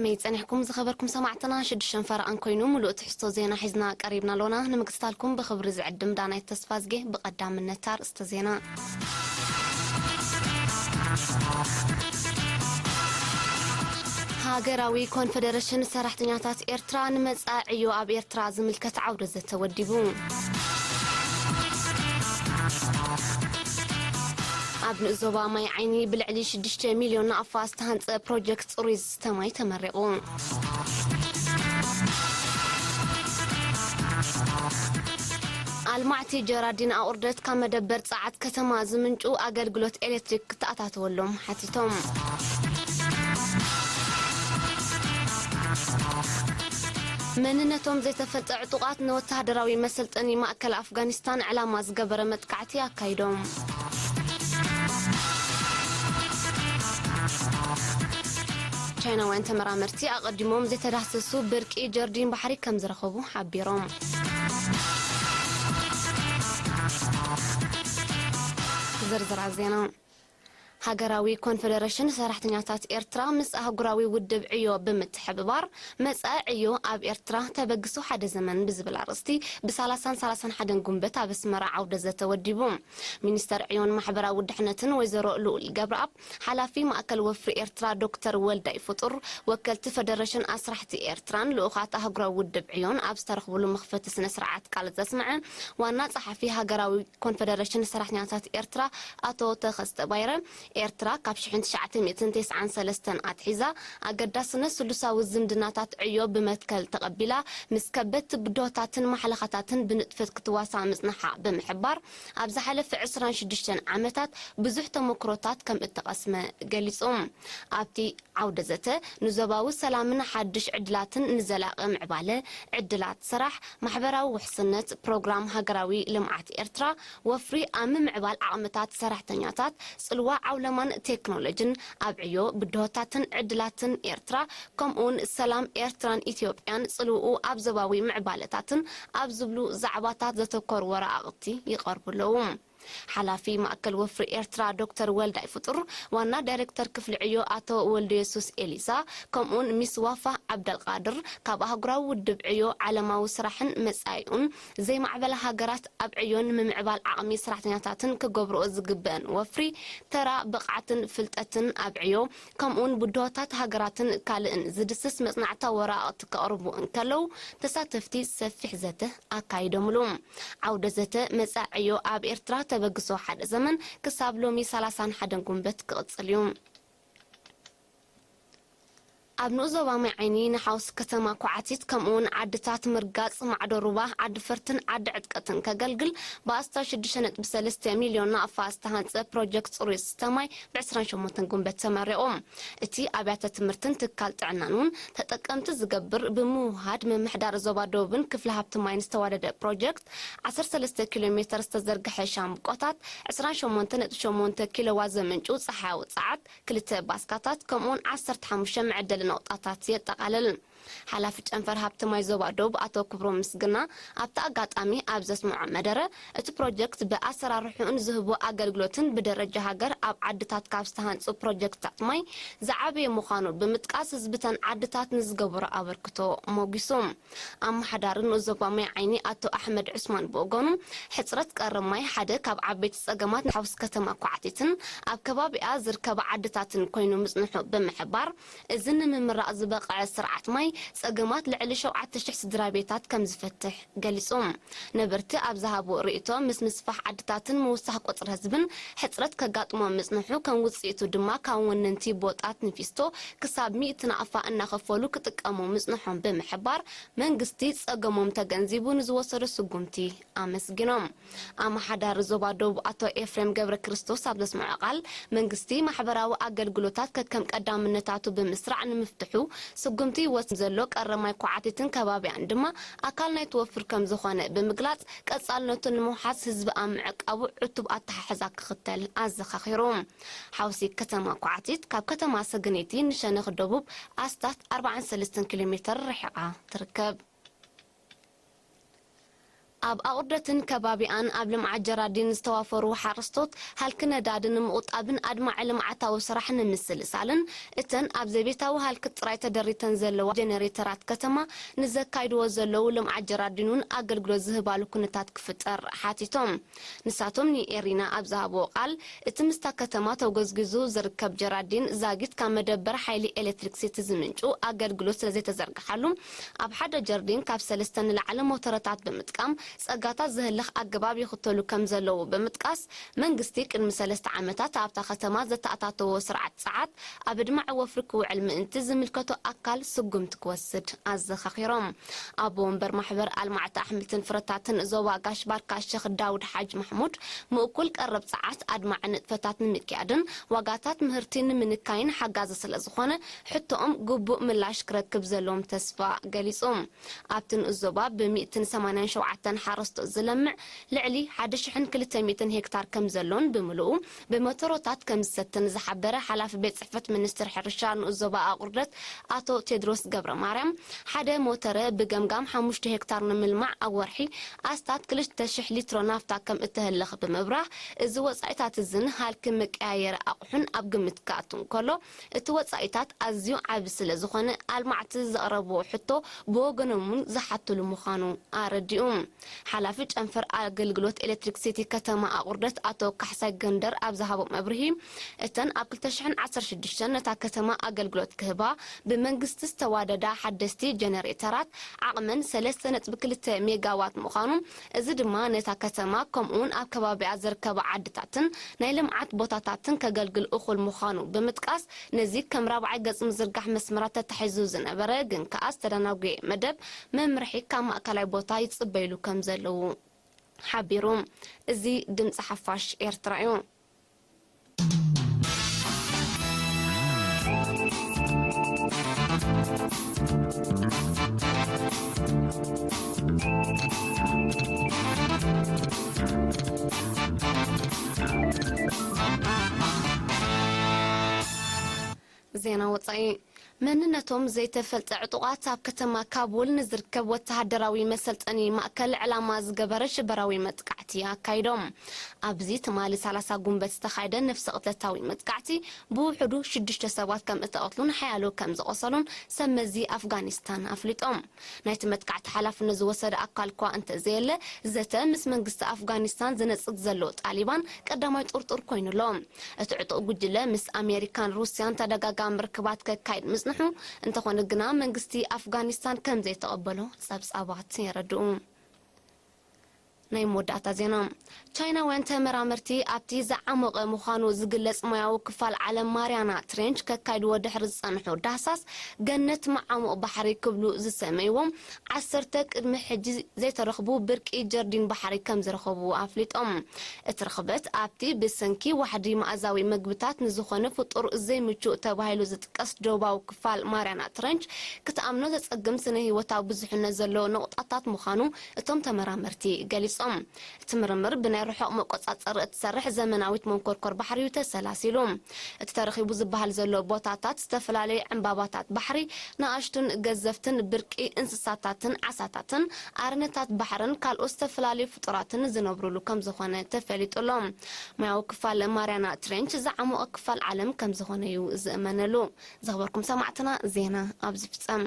መይ ጸኒሕኩም ዝኸበርኩም ሰማዕትና፣ ሽዱሽተን ፈረቓን ኮይኑ ምሉእ ትሕዝቶ ዜና ሒዝና ቀሪብና ኣሎና። ንምክትታልኩም ብኽብሪ ዝዕድም ዳናይት ተስፋዝጌ። ብቐዳምነት ኣርእስተ ዜና። ሃገራዊ ኮንፈደረሽን ሰራሕተኛታት ኤርትራ ንመጻኢ ዕዮ ኣብ ኤርትራ ዝምልከት ዓውደ ዘተ ወዲቡ። ኣብ ንእስ ዞባ ማይ ዓይኒ ብልዕሊ ሽዱሽተ ሚልዮን ናቕፋ ዝተሃንጸ ፕሮጀክት ጽሩይ ዝስተ ማይ ተመሪቑ። ኣልማዕቲ ጀራዲን ኣቑርደት ካብ መደበር ጸዓት ከተማ ዝምንጩ ኣገልግሎት ኤሌክትሪክ ክተኣታተወሎም ሓቲቶም። መንነቶም ዘይተፈልጠ ዕጡቓት ንወተሃደራዊ መሰልጠኒ ማእከል ኣፍጋኒስታን ዕላማ ዝገበረ መጥቃዕቲ ኣካይዶም። ቻይናውያን ተመራመርቲ ኣቐዲሞም ዘይተዳህሰሱ ብርቂ ጀርዲን ባሕሪ ከም ዝረኸቡ ሓቢሮም። ዝርዝራ ዜና። ሃገራዊ ኮንፈደረሽን ሰራሕተኛታት ኤርትራ ምስ ኣህጉራዊ ውድብ ዕዮ ብምትሕብባር፣ መጻኢ ዕዮ ኣብ ኤርትራ ተበግሶ ሓደ ዘመን ብዝብል ኣርእስቲ ብሰላሳን ሰላሳን ሓደን ጉንበት ኣብ ኣስመራ ዓውደ ዘተ ወዲቡ። ሚኒስተር ዕዮን ማሕበራዊ ድሕነትን ወይዘሮ ልኡል ገብረኣብ፣ ሓላፊ ማእከል ወፍሪ ኤርትራ ዶክተር ወልዳይ ፍጡር፣ ወከልቲ ፈደረሽን ኣስራሕቲ ኤርትራን ልኡኻት ኣህጉራዊ ውድብ ዕዮን ኣብ ዝተረኽብሉ መኽፈቲ ስነ ስርዓት ቃል ዘስምዐ ዋና ጸሓፊ ሃገራዊ ኮንፈደረሽን ሰራሕተኛታት ኤርትራ ኣቶ ተኸስተ ባይረ፣ ኤርትራ ካብ ሽሕን ትሽዓተ ሚእትን ተስዓን ሰለስተን ኣትሒዛ ኣገዳስነት ስሉሳዊ ዝምድናታት ዕዮ ብመትከል ተቐቢላ፣ ምስ ከበድቲ ብድሆታትን ማሕለኻታትን ብንጥፈት ክትዋሳእ ምጽንሓ ብምሕባር፣ ኣብ ዝሓለፈ ዕስራን ሽዱሽተን ዓመታት ብዙሕ ተመክሮታት ከም እተቐስመ ገሊጹ። ኣብቲ ዓውደ ዘተ፣ ንዞባዊ ሰላምን ሓድሽ ዕድላትን ንዘላቒ ምዕባለ፣ ዕድላት ስራሕ፣ ማሕበራዊ ውሕስነት፣ ፕሮግራም ሃገራዊ ልምዓት ኤርትራ፣ ወፍሪ ኣብ ምምዕባል ዓቕምታት ሰራሕተኛታት፣ ጽልዋ ዓውለማን ቴክኖሎጅን ኣብ ዕዮ ብድሆታትን ዕድላትን ኤርትራ፣ ከምኡውን ሰላም ኤርትራን ኢትዮጵያን ጽልውኡ ኣብ ዞባዊ ምዕባለታትን ኣብ ዝብሉ ዛዕባታት ዘተኮሩ ወረቓቕቲ ይቐርቡ ኣለዉ። ሓላፊ ማእከል ወፍሪ ኤርትራ ዶክተር ወልዳይ ፍጡር፣ ዋና ዳይሬክተር ክፍሊ ዕዮ ኣቶ ወልደየሱስ ኤሊሳ፣ ከምኡውን ሚስ ዋፋ ዓብደልቃድር፣ ካብ ኣህጉራዊ ውድብ ዕዮ ዓለማዊ ስራሕን መጻኢኡን ዘይማዕበላ ሃገራት ኣብ ዕዮን ምምዕባል ዓቕሚ ሰራሕተኛታትን ክገብርኦ ዝግበአን ወፍሪ፣ ተራ፣ ብቕዓትን ፍልጠትን ኣብ ዕዮ፣ ከምኡውን ብድሆታት ሃገራትን ካልእን ዝድስስ መጽናዕታዊ ወረቓቕቲ ከቕርቡ እንከለዉ፣ ተሳተፍቲ ሰፊሕ ዘተ ኣካይዶምሉ። ዓውደ ዘተ መጻኢ ዕዮ ኣብ ኤርትራ ተበግሶ ሓደ ዘመን ክሳብ ሎሚ ሰላሳን ሓደን ጉንበት ክቕጽል እዩ። ኣብ ንኡስ ዞባ ማይ ዓይኒ ንሓውስ ከተማ ኳዕቲት ከምኡውን ዓድታት ምርጋጽ፣ ማዕዶ ሩባ፣ ዓዲ ፈርትን ዓዲ ዕጥቀትን ከገልግል ብኣስታት ሽዱሽተ ነጥቢ ሰለስተ ሚልዮን ናቕፋ ዝተሃንጸ ፕሮጀክት ጽሩይ ዝስተ ማይ ብዕስራን ሸሞንተን ጉንበት ተመሪቑ። እቲ ኣብያተ ትምህርትን ትካል ጥዕናን እውን ተጠቀምቲ ዝገብር ብምውህሃድ ምምሕዳር ዞባ ደቡብን ክፍሊ ሃብቲ ማይን ዝተዋደደ ፕሮጀክት ዓሰርተ ሰለስተ ኪሎ ሜተር ዝተዘርግሐ ሻምብቆታት፣ ዕስራን ሸሞንተ ነጥቢ ሸሞንተ ኪሎዋት ዘመንጩ ጸሓያዊ ጸዓት፣ ክልተ ባስካታት ከምኡውን ዓሰርተ ሓሙሽተ መዐደሊ ነቑጣታት የጠቓልል። ሓላፊ ጨንፈር ሃብቲ ማይ ዞባ ደቡብ ኣቶ ክብሮም ምስግና ኣብቲ ኣጋጣሚ ኣብ ዘስምዖ መደረ፣ እቲ ፕሮጀክት ብኣሰራርሕኡን ዝህቦ ኣገልግሎትን ብደረጃ ሃገር ኣብ ዓድታት ካብ ዝተሃንጹ ፕሮጀክትታት ማይ ዝዓበየ ምዃኑ ብምጥቃስ፣ ህዝብተን ዓድታት ንዝገበሮ ኣበርክቶ ሞጒሱ። ኣመሓዳሪ ንኡስ ዞባ ማይ ዓይኒ ኣቶ ኣሕመድ ዑስማን ብወገኑ፣ ሕጽረት ቀረብ ማይ ሓደ ካብ ዓበይቲ ጸገማት ንሓውስ ከተማ ኳዕቲትን ኣብ ከባቢኣ ዝርከባ ዓድታትን ኮይኑ ምጽንሑ ብምሕባር፣ እዚ ንምምራቕ ዝበቕዐ ስርዓት ማይ ጸገማት ልዕሊ ሸውዓተ ሽሕ ስድራ ቤታት ከም ዝፈትሕ ገሊጹ። ነበርቲ ኣብ ዝሃብዎ ርእይቶ፣ ምስ ምስፋሕ ዓድታትን ምውሳኽ ቁጽሪ ህዝብን ሕጽረት ከጋጥሞ ምጽንሑ፣ ከም ውጽኢቱ ድማ ካብ ወነንቲ ቦጣት ንፊስቶ ክሳብ ሚእቲ ናቕፋ እናኸፈሉ ክጥቀሙ ምጽንሖም ብምሕባር፣ መንግስቲ ጸገሞም ተገንዚቡ ንዝወሰዶ ስጉምቲ ኣመስጊኖም። ኣመሓዳሪ ዞባ ደቡብ ኣቶ ኤፍሬም ገብረ ክርስቶስ ኣብ ዘስምዖ ቃል፣ መንግስቲ ማሕበራዊ ኣገልግሎታት ከከም ቀዳምነታቱ ብምስራዕ ንምፍትሑ ስጉምቲ ይወስድ ዘሎ ቀረማይ ኳዕቲትን ከባቢኣን ድማ ኣካል ናይቲ ወፍር ከም ዝኾነ ብምግላጽ፣ ቀጻልነቱ ንምውሓስ ህዝቢ ኣብ ምዕቃቡ ዕቱብ ኣተሓሕዛ ክኽተል ኣዘኻኺሩ። ሓውሲ ከተማ ኳዕቲት ካብ ከተማ ሰገነይቲ ንሸነኽ ደቡብ ኣስታት ኣርባዓን ሰለስተን ኪሎ ሜተር ርሒቓ ትርከብ። ኣብ ኣቑርደትን ከባቢኣን ኣብ ልምዓት ጀራዲን ዝተዋፈሩ ሓረስቶት፣ ሃልኪ ነዳዲ ንምቑጣብን ኣድማዒ ልምዓታዊ ስራሕ ንምስልሳልን፣ እተን ኣብ ዘቤታዊ ሃልኪ ጥራይ ተደሪተን ዘለዋ ጀነሬተራት ከተማ ንዘካይድዎ ዘለዉ ልምዓት ጀራዲን እውን ኣገልግሎት ዝህባሉ ኩነታት ክፍጠር ሓቲቶም። ንሳቶም ንኤሪና ኣብ ዝሃብዎ ቃል፣ እቲ ምስታ ከተማ ተጎዝጊዙ ዝርከብ ጀራዲን ዛጊት ካብ መደበር ሓይሊ ኤሌክትሪክሲቲ ዝምንጩ ኣገልግሎት ስለዘይተዘርግሓሉ፣ ኣብ ሓደ ጀርዲን ካብ ሰለስተ ንላዕሊ ሞተረታት ብምጥቃም ጸጋታት ዘህልኽ ኣገባብ ይኽተሉ ከም ዘለዉ ብምጥቃስ፣ መንግስቲ ቅድሚ ሰለስተ ዓመታት ኣብታ ከተማ ዘተኣታተዎ ስርዓት ጸዓት ኣብ ኣድማዒ ወፍሪ ክውዕል ምእንቲ ዝምልከቶ ኣካል ስጉምቲ ክወስድ ኣዘኻኺሮም። ኣቦ ወንበር ማሕበር ኣልማዕቲ ኣሕምልትን ፍረታትን ዞባ ጋሽ ባርካ ሸኽ ዳውድ ሓጅ ማሕሙድ፣ ምእኩል ቀረብ ጸዓት ኣድማዒ ንጥፈታት ንምክያድን ዋጋታት ምህርቲ ንምንካይን ሓጋዚ ስለ ዝኾነ፣ ሕቶኦም ግቡእ ምላሽ ክረክብ ዘለዎም ተስፋ ገሊጹ። ኣብቲ ንኡስ ዞባ ብሚእትን ሰማንያን ሸውዓተን ሓረስቶት ዝለምዕ ልዕሊ ሓደ ሽሕን ክልተ ሚእትን ሄክታር ከም ዘሎን ብምልኡ ብሞተሮታት ከም ዝሰትን ዝሓበረ ሓላፊ ቤት ጽሕፈት ሚኒስትር ሕርሻ ንኡስ ዞባ ኣቑርደት ኣቶ ቴድሮስ ገብረ ማርያም፣ ሓደ ሞተረ ብገምጋም ሓሙሽተ ሄክታር ንምልማዕ ኣብ ወርሒ ኣስታት ክልተ ሽሕ ሊትሮ ናፍታ ከም እተህልኽ ብምብራህ፣ እዚ ወጻኢታት እዝን ሃልኪ መቀያየሪ ኣቑሑን ኣብ ግምት ክኣቱ እንከሎ፣ እቲ ወጻኢታት ኣዝዩ ዓቢ ስለ ዝኾነ፣ ኣልማዕቲ ዘቕረብዎ ሕቶ ብወገኖም እውን ዝሓትሉ ምዃኑ ኣረዲኡ። ሓላፊ ጨንፈር ኣገልግሎት ኤሌክትሪክሲቲ ከተማ ኣቑርደት ኣቶ ካሕሳይ ገንደር ኣብ ዝሃቦ መብርሂ፣ እተን ኣብ ክልተ ሽሕን ዓሰርተ ሽዱሽተን ነታ ከተማ ኣገልግሎት ክህባ ብመንግስቲ ዝተዋደዳ ሓደስቲ ጀነሬተራት ዓቕመን ሰለስተ ነጥቢ ክልተ ሜጋዋት ምዃኑ፣ እዚ ድማ ነታ ከተማ ከምኡውን ኣብ ከባቢኣ ዝርከባ ዓድታትን ናይ ልምዓት ቦታታትን ከገልግል እኹል ምዃኑ ብምጥቃስ፣ ነዚ ከም ራብዓይ ገጽ ምዝርጋሕ መስመራት ተታሒዙ ዝነበረ ግን ከኣ ዝተደናጎየ መደብ መምርሒ ካብ ማእከላይ ቦታ ይጽበይሉ ከም ዘለዉ ሓቢሩ። እዚ ድምጺ ሓፋሽ ኤርትራ እዩ። ዜና ወጻኢ። መንነቶም ዘይተፈልጠ ዕጡቓት ኣብ ከተማ ካቡል ንዝርከብ ወተሃደራዊ መሰልጠኒ ማእከል ዕላማ ዝገበረ ሽበራዊ መጥቃዕቲ ኣካይዶም። ኣብዚ ትማሊ ሰላሳ ጉንበት ዝተኻየደ ነፍሰ ቅትለታዊ መጥቃዕቲ ብውሕዱ ሽዱሽተ ሰባት ከም እተቐትሉን ሓያሎ ከም ዝቖሰሉን ሰብ መዚ ኣፍጋኒስታን ኣፍሊጦም። ናይቲ መጥቃዕቲ ሓላፍነት ዝወሰደ ኣካል እኳ እንተዘየለ፣ ዘተ ምስ መንግስቲ ኣፍጋኒስታን ዝነጽግ ዘሎ ጣሊባን ቀዳማይ ጥርጡር ኮይኑ ኣሎ። እቲ ዕጡቕ ጉጅለ ምስ ኣሜሪካን ሩስያን ተደጋጋሚ ርክባት ከካይድ ምጽንሑ፣ እንተኾነ ግና መንግስቲ ኣፍጋኒስታን ከም ዘይተቐበሎ ጸብጻባት የረድኡ። ናይ መወዳእታ ዜና። ቻይናውያን ተመራመርቲ ኣብቲ ዝዓሞቐ ምዃኑ ዝግለጽ ሞያዊ ክፋል ዓለም ማርያና ትሬንች ከካይድዎ ድሕሪ ዝጸንሑ ዳህሳስ፣ ገነት መዓሙቕ ባሕሪ ክብሉ ዝሰመይዎም ዓሰርተ ቅድሚ ሕጂ ዘይተረኽቡ ብርቂ ጀርዲን ባሕሪ ከም ዝረኸቡ ኣፍሊጦም። እቲ ርኽበት ኣብቲ ብሰንኪ ዋሕዲ መኣዛዊ መግብታት ንዝኾነ ፍጡር ዘይምቹእ ተባሂሉ ዝጥቀስ ደቡባዊ ክፋል ማርያና ትረንች ክትኣምኖ ዘጸግም ስነ ህይወታዊ ብዙሕነት ዘለዎ ነቑጣታት ምዃኑ እቶም ተመራመርቲ ገሊጾም። እቲ ምርምር ብናይ ርሑቕ መቆጻጸሪ እትሰርሕ ዘመናዊት መንኮርኮር ባሕሪ እዩ ተሰላሲሉ። እቲ ተረኺቡ ዝበሃል ዘሎ ቦታታት ዝተፈላለዩ ዕምባባታት ባሕሪ፣ ንኣሽቱን ገዘፍትን ብርቂ እንስሳታትን ዓሳታትን፣ ኣረነታት ባሕርን ካልኦት ዝተፈላለዩ ፍጡራትን ዝነብሩሉ ከም ዝኾነ ተፈሊጡ ኣሎ። ሞያዊ ክፋል ማርያና ትሬንች ዝዓሞቐ ክፋል ዓለም ከም ዝኾነ እዩ ዝእመነሉ። ዝኽበርኩም ሰማዕትና፣ ዜና ኣብዚ ፍጸም።